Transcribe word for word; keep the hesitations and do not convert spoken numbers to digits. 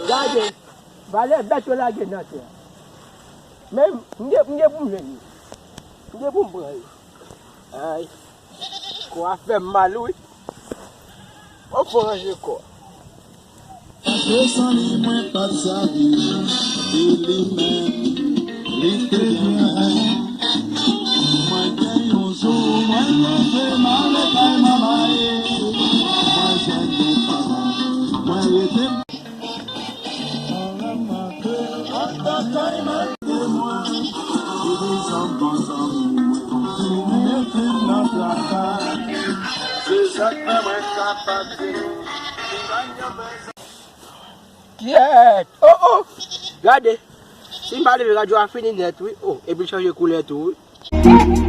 Gade, valè bèt yo lage nan tè. Men, m gen, m gen pou m jwenn yo. M gen pou m pran yo. Ay, kò a fè m mal, wi. Fò w ranje kò. Paske san li mwen p ap savi, e li menm, li te gen. Mwen gen yon jou, mwen leve m ale kay manman e. Mwen jwenn yon paran, mwen rete. Kyèt! Oh, oh! Gade! Si m pa leve, radyo a fini nèt, wi. Oh, epi l chanje koulè tou, wi.